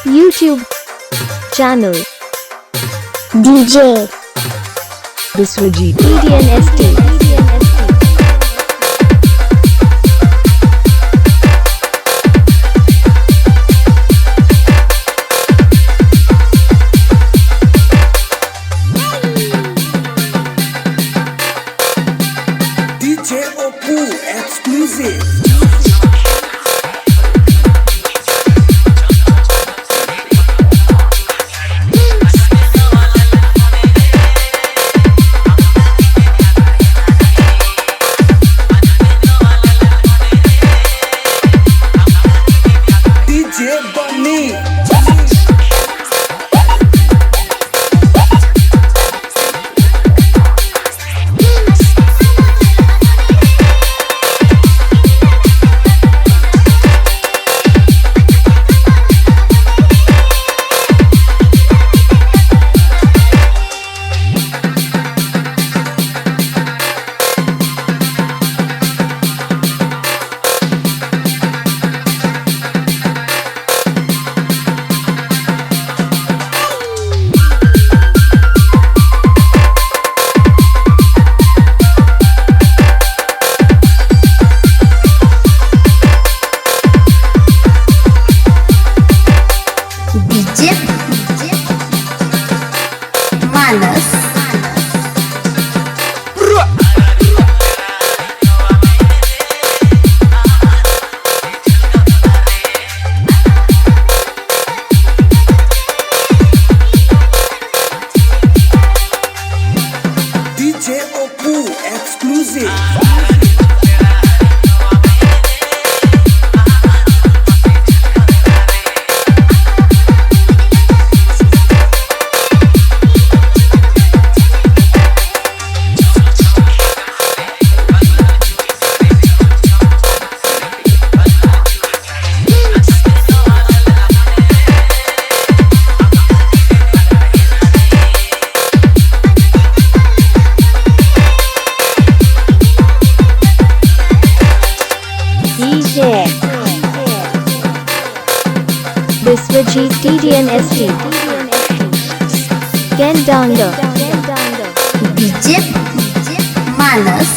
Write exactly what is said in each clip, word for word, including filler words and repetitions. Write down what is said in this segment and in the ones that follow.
YouTube channel D J Biswajit D N S T. D J Opu exclusive. D J Bunny. D J Manas. D J Opu exclusive. Biswajit T D N S T. Kendanga. D J Manas.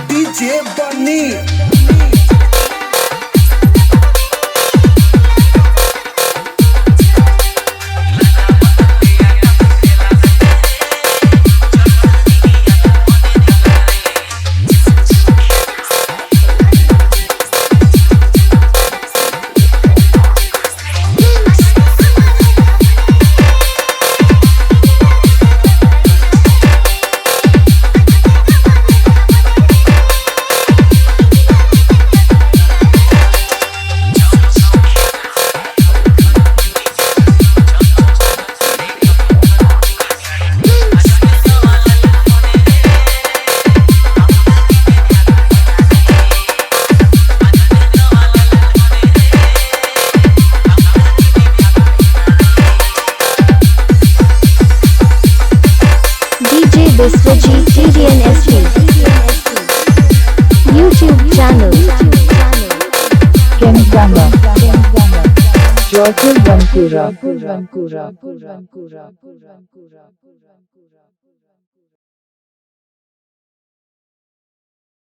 D J Bunny. D J Biswajit T D N S T. YouTube channel. Kendanga. Georgia Bankura.